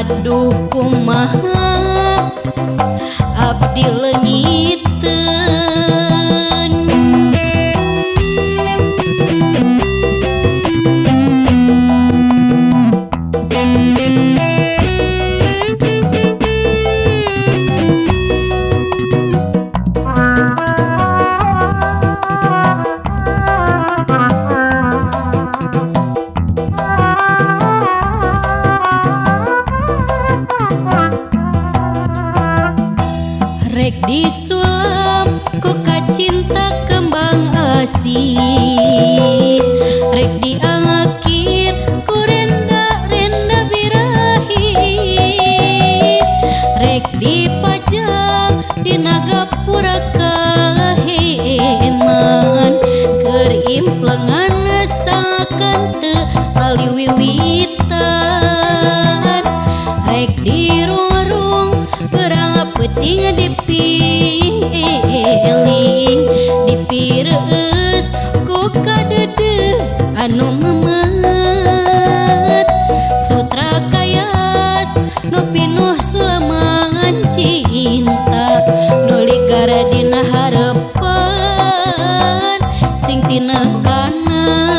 Aduh, kumaha abdi leungiteun. Rek disulam ku kacinta kembang asih, rek diangkir ku renda-renda birahi, rek dipajang dina gapura kaheman, keur implengan sangkan teu lali wiwitan, rek dirung-rung berang peuting dipiling, dipireus ku kadeudeung anu memet, sutra kayas nu pinuh sulaman cinta, nu ligar dina harepan sing tinekanan.